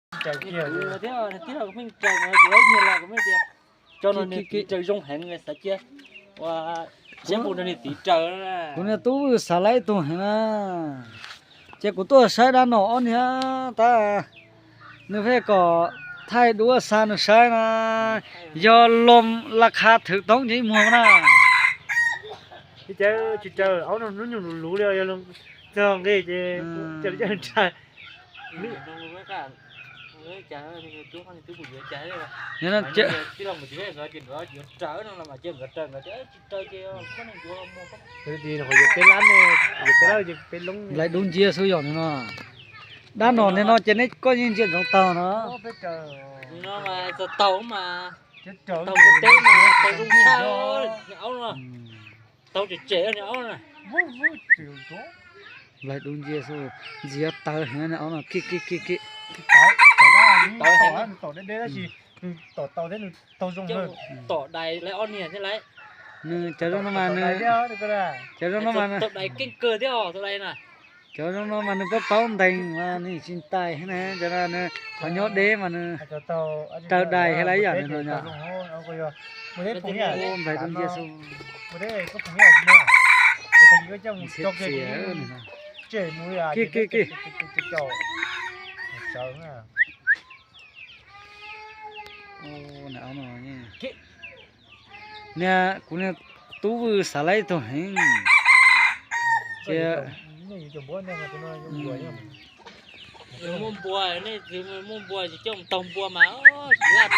Thiab, thiab kuv pheej raws kuv niag los kuv pheej tias, cov no niag tiv raws zoo heev xav cia ua siab mus nrog niag tiv raws. Kuv niag tub xav laib ib tug heev na. Ces kuv tuaj saib dab no ob niag tab, nws pheej kom thaij duab xa nws saib na, yog lom la kha thwm toob ces ib muag na. Ib cov tsis raws aub no hnub nyoog luv luv li, yog txog nqi ces cia li coj nws raws. Yuav peb lab ne, yuav peb lab ces peb loob. Nplaim dub nciab xwb yog nws no. Dab no niag no ces neb koj yeej ntsia ntsoov taug no. Taug teb mas taug zoo tshaj niag aub no. Taug tsem tsem niag aub na. Nplaim dub nciab xwb, ntxiav tawv heev niag aub no, kis kis kis kis. Tom dais lawv ob niag thiab lawm. Nws cov zoo no mas nws, cov zoo no mas nws, tom dais keej kawg thiab os, tom dais na. Cov zoo no mas nws paub paub ntees mas nws tsis ntais na, cov no nws qhov nyob deb mas nws raws dais thiab lawm yam no. Nplaim dub nciab xwb. Kis kis kis. Niag kuv niag tub vwj xav laib ib tug heev. Ces muaj npua, nej txiv muaj npua ces coj mus taug npua mas tsis laj.